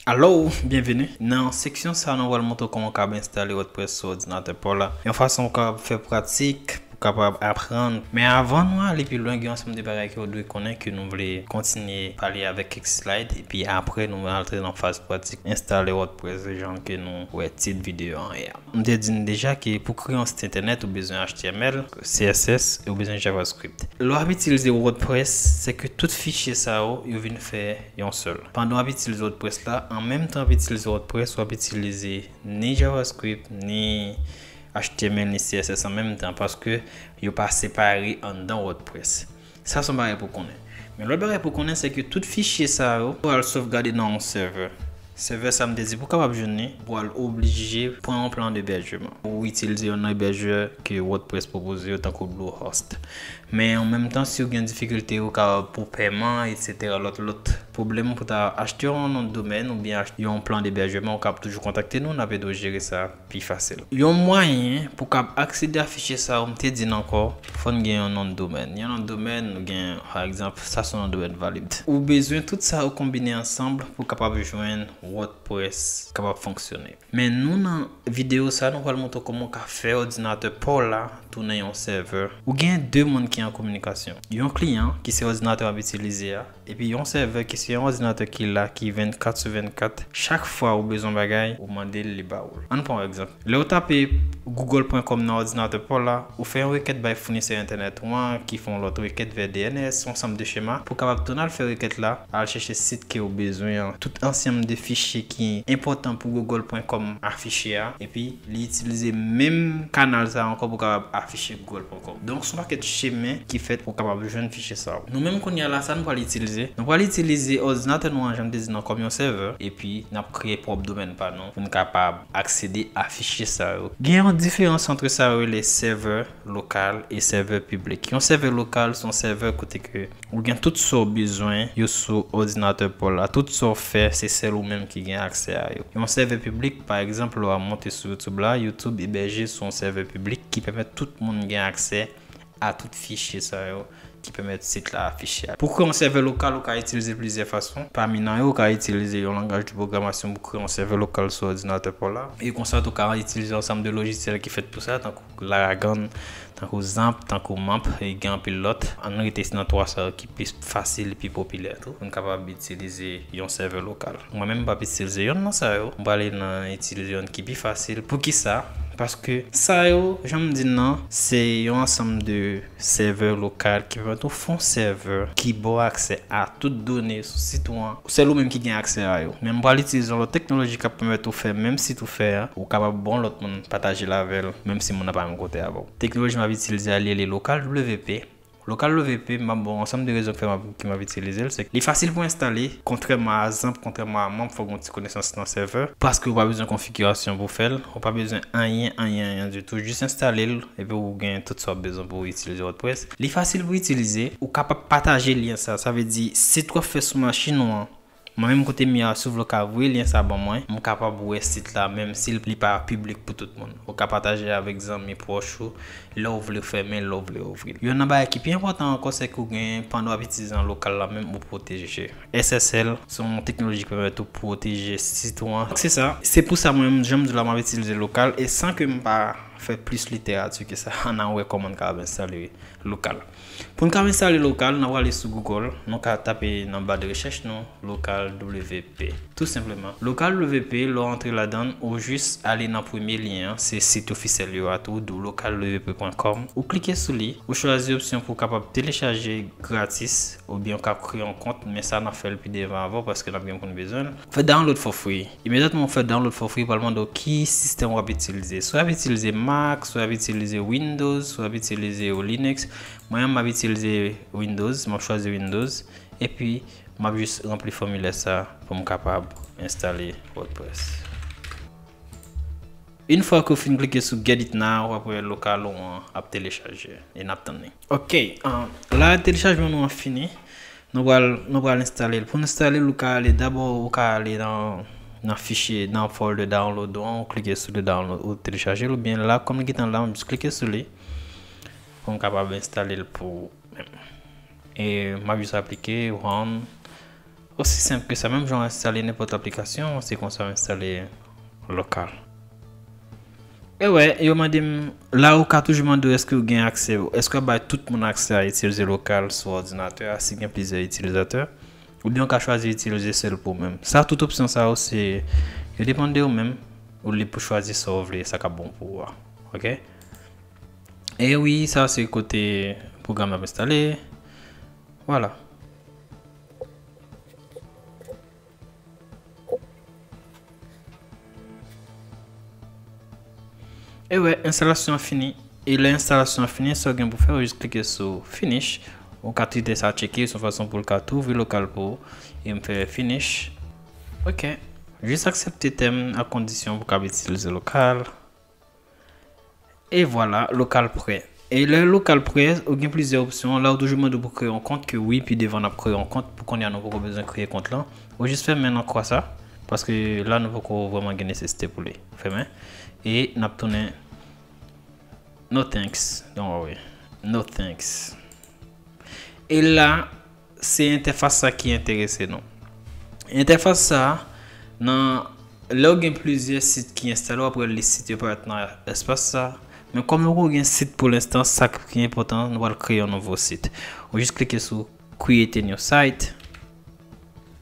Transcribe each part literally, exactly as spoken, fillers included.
Alo, byenveni. Nan seksyon sa, nou pral montre w kòman w kab enstale WordPress sou òdinatè pa w la. Yon fason w kab fè pratik, pou w kapab aprann. Men avan nou ale pi lwen, gen yon ansanm de bagay ke w dwe konnen ke nou vle kontinye pale avèk kèk slide, epi apre nou antre nan faz pratik enstale WordPress jan ke nou wè tit videyo an ye a. M te di n deja ke pou kreye yon sit entènèt, ou bezwen H T M L, C S S, e ou bezwen JavaScript. Lè w ap itilize WordPress, se ke tout fichye sa yo, yo vin fè yon sèl. Pandan w ap itilize WordPress la, an menm tan w ap itilize WordPress, w ap itilize ni JavaScript, ni H T M L, ni C S S an menm tan, paske yo pa separe anndan WordPress. Sa se yon bagay pou w konnen. Men lòt bagay pou w konnen, se ke tout fichye sa yo, ou pral sovgade nan yon sèvè. Sèvè sa m te di pou w kapab jwenn li, ou pral oblije pran yon plan debèjman. Ou itilize yon ebèjè ke WordPress pwopoze yo, tankou Bluehost. Men an menm tan, si w gen difikilte, ou kapab pou pèman, etsetera, lòt, lòt pwoblèm pou ta achte yon non de domèn oubyen achte yon plan debèjman, ou kapab toujou kontakte nou, n ap ede w jere sa pi fasil. Yon mwayen pou w kab aksede a fichye sa yo, m te di n ankò, fò n gen yon non de domèn. Yon non de domèn, ou gen, pa egzanp, sa se yon non de domèn valid. Ou bezwen tout sa yo konbine ansanm pou w kapab jwenn WordPress kapab fonksyone. Men nou, nan videyo sa, nou pral montre w kòman w ka fè òdinatè pa w la tounen yon sèvè. Ou gen de moun ki an kominikasyon. Yon kliyan, ki se òdinatè w ap itilize a, epi yon sèvè ki se yon òdinatè ki la, ki vennkat sou vennkat. Chak fwa ou bezwen bagay, ou mande l, li ba ou l. Ann pran yon egzanp. Lè w tape google pwen kòm nan òdinatè pa w la, ou fè yon rekèt bay founisè entènèt ou an, ki fè yon lòt rekèt vè D N S, yon ansanm de chema, pou w kapab tounen al fè rekèt la, al chèche sit ke w bezwen an, tout ansanm de fichye ki enpòtan pou google pwen kòm afiche a, epi li itilize menm kanal sa ankò pou kapab afiche google pwen kòm. Donk, se yon pakèt chemen ki fèt pou kapab jwenn fichye sa yo. Nou menm kounye a la, sa nou pral itilize? Nou pral itilize òdinatè nou an, jan m te di nan, kòm yon sèvè, epi n ap kreye pwòp domèn pa nou pou n kapab aksede a fichye sa yo. Gen yon diferans ant sa yo rele sèvè lokal e sèvè piblik. Yon sèvè lokal se yon sèvè kote ke ou gen tout sa w bezwen yo sou òdinatè pa w la. Tout sa w fè, se sèl ou menm ki gen aksè a yo. Yon sèvè piblik, pa egzanp, lè w ap monte sou YouTube la, YouTube ebèje sou yon sèvè piblik ki pèmèt tout moun gen aksè a tout fichye sa yo ki pèmèt sit la afiche a. Pou kreye yon sèvè lokal, ou ka itilize plizyè fason. Pami nan yo, ou ka itilize yon langaj de pwogramasyon pou kreye yon sèvè lokal sou òdinatè pa w la. E konsa tou, ou ka itilize yon ansanm de lojisyèl ki fèt pou sa, tankou Laragon, tankou Xampp, tankou Mamp, e gen anpil lòt. Ann rete nan twa sa yo ki pi fasil, pi popilè tou, pou n kapab itilize yon sèvè lokal. Mwen menm, m p ap itilize yonn nan sa yo. M prale nan itilize yonn ki pi fasil. Poukisa? Paske sa yo, jan m di n nan, se yon ansanm de sèvè lokal ki pèmèt ou fè yon sèvè ki ba w aksè a tout done sou sit ou an. Sèl ou menm ki gen aksè a yo. Men m pral itilize yon lòt teknoloji k ap pèmèt ou fè menm sit ou fè a, ou kapab ba yon lòt moun pataje l avè l, menm si moun nan pa menm kote avè w. Teknoloji m ap itilize a, li rele Local W P. Local W P, m ap ba w ansanm de rezon ki fè m ap, ki m ap itilize l, se ke li fasil pou enstale, kontrèman a Xampp, kontrèman a Mamp, fò w gen yon ti konesans nan sèvè, paske ou pa bezwen konfigirasyon pou w fè l, ou pa bezwen anyen, anyen, anyen ditou, jis enstale l, epi ou gen tout sa w ap bezwen pou w itilize WordPress. Li fasil pou itilize, ou kapab pataje lyen sa, sa vle di, sit w ap fè sou machin ou an, mwen menm kote m ye a, si w vle w ka voye lyen sa ban mwen, m kapab wè sit la, menm si li pa piblik pou tout moun. Ou ka pataje avèk zanmi pwòch ou, lè w vle fèmen, lè w vle ouvri l. Youn nan bagay ki pi enpòtan ankò, se ke w gen, pandan w ap itilize an lokal la menm, ou pwoteje. S S L se yon teknoloji ki pèmèt ou pwoteje sit ou an. Se sa, se pou sa mwen menm, jan m di w la, m ap itilize lokal, e san ke m pa fè plis literati ke sa, ann al wè kòman n kapab enstale lokal. Pou n ka enstale lokal, n ap prale sou Google, nou ka tape nan ba de rechèch nou, Local W P. Tou senpleman. Local W P, lè w antre ladan l, ou jis ale nan premye lyen an, se sit ofisyèl yo a tou, local W P pwen kòm. Ou klike sou li, ou chwazi opsyon pou w kapab telechaje gratis, oubyen w ka kreye yon kont, men sa n ap fè l pi devan avan paske n ap gen pou n bezwen l. Fè download for free. Imedyatman w fè download for free, pral mande w ki sistèm w ap itilize. Si w ap itilize Mac, si w ap itilize Windows, si w ap itilize Linux, mwen menm m ap itilize Windows, m ap chwazi Windows, epi m ap jis ranpli fòmilè sa pou m kapab enstale WordPress. Yon fwa ke w fin klike sou Get It Now, w ap wè lokal ou an ap telechaje, e n ap tann li. Ok, ah, la telechajman nou an fini. Nou pral, nou pral enstale l. Pou n enstale l, ou ka ale dabò, ou ka ale nan, nan fichye, nan folder download ou an, ou klike sou le download, ou telechaje l, oubyen la, kòm li gentan la, m jis klike sou li pou m kapab enstale l pou ou menm. E m ap jis aplike, run, Osi senp ke sa, menm jan w enstale nenpòt aplikasyon, se konsa w enstale Local. E wè, yo mande m, la ou ka toujou mande w èske w gen aksè, èske w ap bay tout moun aksè a itilize Local sou òdinatè a, si gen plizyè itilizatè, oubyen w ka chwazi itilize sèl pou w menm. Sa, tout opsyon sa yo, se, yo depann de ou menm, ou lib pou chwazi sa w vle, sa k ap bon pou ou a. Oke? E wi, sa se kote pwogram nan ap enstale. Vwala. E wè, enstalasyon an fini. E lè enstalasyon an fini, sa w gen pou fè, ou jis klike sou Finish. Ou ka kite sa tcheke, se yon fason pou l ka tou ouvri Local pou ou. E m fè Finish. Oke. Jis aksepte tèm ak kondisyon pou w kab itilize Local. E vwala, Local prè. E lè Local prè, ou gen plizyè opsyon. La, ou toujou mande w pou kreye yon kont, ke wi, pi devan n ap kreye yon kont. Pou kounye a, nou poko bezwen kreye kont lan. Ou jis fèmen nan kwa sa, paske la, nou poko vrèman gen nesesite pou li. Fèmen. E n ap tounen. No thanks, don't worry. No thanks. E la, se entèfas sa ki enterese nou. Entèfas sa, nan, lè w gen plizyè sit ki enstale, w ap wè lis sit yo parèt nan espas sa. Men kòm nou poko gen sit pou lenstan, sa ki enpòtan, nou pral kreye yon nouvo sit. Ou jis klike sou Create a new site.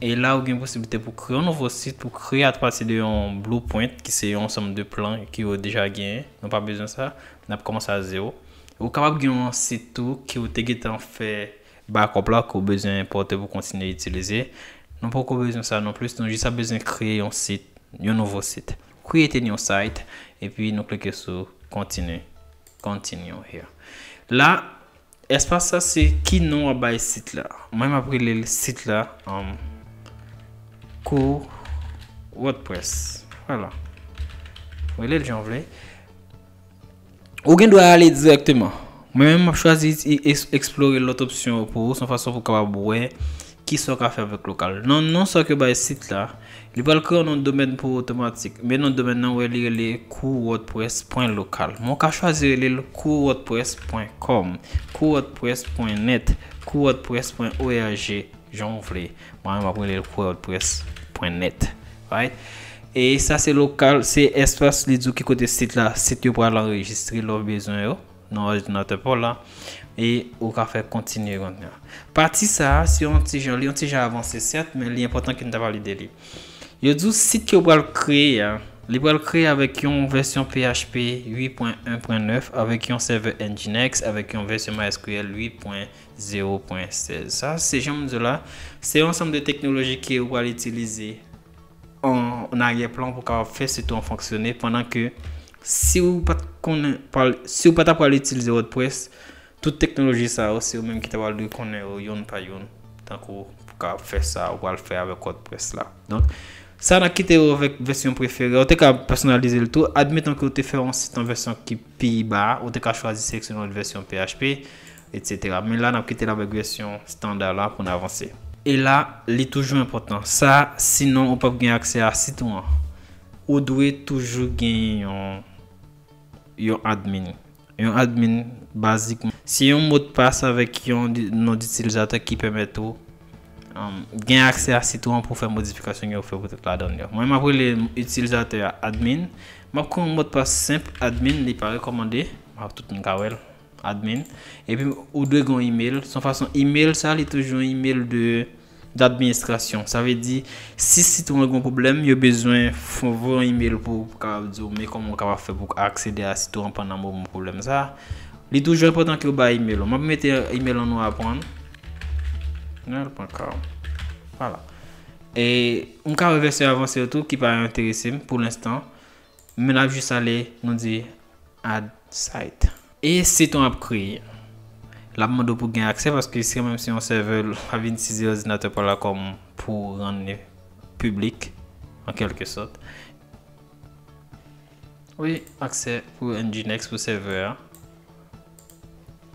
E la, ou gen posiblite pou kreye yon nouvo sit, pou kreye apati de yon blueprint, ki se yon ansanm de plan ke w deja genyen. Nou pa bezwen sa. N ap kòmanse a zewo. Ou kapab gen yon sit tou ke w te gentan fè backup la, ke w bezwen enpòte pou kontinye itilize. Nou poko bezwen sa non plis. Nou jis ap bezwen kreye yon sit, yon nouvo sit. Create a new site, epi nou klike sou Continue. Continue here. La, espas sa se ki non w ap bay sit la. Mwen, m ap rele l sit la, um, Cours WordPress. Vwala. Rele l jan w vle. Ou gen dwa ale dirèkteman. Mwen menm, m ap chwazi e-, es-, eksplore lòt opsyon yo pou ou, se yon fason pou w kapab wè kisa w ka fè avèk Local. Nan non sa ke w bay sit la, li pral kreye yon non domèn pou ou otomatik. Men non domèn nan, wè, li rele cours wordpress pwen local. Men w ka chwazi rele l cours wordpress pwen com, cours wordpress pwen net, cours wordpress pwen org, jan w vle. Mwen menm, m ap rele l cours wordpress pwen net. Right? E sa se Local, se espas li di w ki kote sit la, sit yo pral anrejistre lè w bezwen yo nan òdinatè pa w la, e ou ka fè kontinye kounye a. Pati sa a, se yon ti jan, li yon ti jan avanse, sèt, men li enpòtan ke n ta pale de li. Yo di w sit ke w pral kreye a, li pral kreye avèk yon vèsyon P H P uit pwen en pwen nèf, avèk yon sèvè Nginx, avèk yon vèsyon MySQL uit pwen zewo pwen sèz. Sa, se jan m di w la, se yon ansanm de teknoloji ke w pral itilize an, an aryè plan pou kapab fè sit ou an fonksyone, pandan ke si w pa t konnen, pral, si w pa ta pral itilize WordPress, tout teknoloji sa yo, se ou menm ki ta pral dwe konnen yo youn pa youn, tankou pou kapab fè sa ou pral fè avèk WordPress la. Donk, sa n ap kite yo avèk vèsyon prefere. Ou te ka pèsonalize l tou. Admeton ke ou te fè yon sit an vèsyon ki pi ba, ou te ka chwazi seleksyone yon vèsyon P H P, et cetera. Men la, n ap kite l avèk vèsyon estanda la pou n avanse. E la, li toujou enpòtan. Sa, sinon, ou p ap gen aksè a sit ou an. Ou dwe toujou gen yon, yon admin. Yon admin, bazikman, se yon modpas avèk yon di-, non ditilizatè ki pèmèt ou, um, gen aksè a sit ou an pou fè modifikasyon ke w fè poutèt ladan l yo. Mwen, m ap rele itilizatè a admin. M ap kreye yon modpas senp admin, li pa rekòmande. M ap tout moun ka wè l. Admin. Epi, ou dwe gen yon email. Se yon fason, email sa, li toujou yon email de, d'administration. Sa vle di, si sit ou an gen yon pwoblèm, yo bezwen fè, voye yon email pou, pou kapab di w, men kòman w kapab fè pou aksede a sit ou an pandan moman pwoblèm sa. Li toujou enpòtan ke w bay email ou. M ap mete email an nou aprann. Nèl pwen kaw. Vwala. E m ka wè vèsyon avanse yo tou ki pa enterese m pou lenstan. Men n ap jis ale, nou di add site. E sit ou an ap kreye. L ap mande w pou gen aksè paske se menm si yon sèvè l ap itilize òdinatè pa w la kòm pou rann li piblik, an kèlke sòt. Wi, aksè pou Nginx pou sèvè a.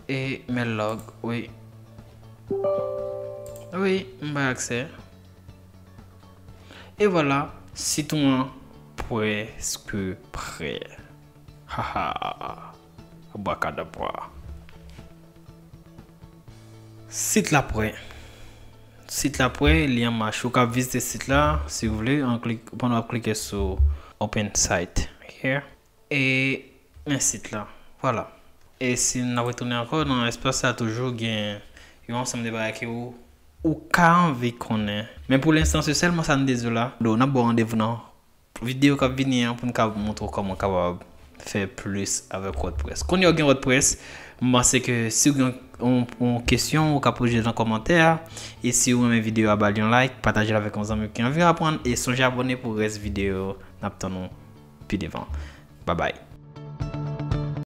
E men log, wi. Wi, m bay aksè. E vwala, sit ou an prèske prè. Haha. Abrakadabra. Sit la prè. Sit la prè, li an mach. Ou ka vizite sit la, si w vle, an klik, pandan w ap klike sou Open Site here. E men sit la. Vwala. E si n ap retounen ankò nan espas la, toujou gen yon ansanm de bagay ke ou, ou ka anvi konnen. Men pou lenstan, se sèlman sa n te di w la. Donk, n ap ba w randevou nan videyo k ap vini an pou n ka montre w kòman w kapab fè plis avèk WordPress. Kounye a w gen WordPress, m panse ke si w gen yon, yon kesyon, ou ka poze nan kòmantè a. E si w renmen videyo a, ba l yon like, pataje l avèk yon zanmi ki anvi aprann. E sonje abòne pou rès videyo yo. N ap tann ou pi devan. Babay.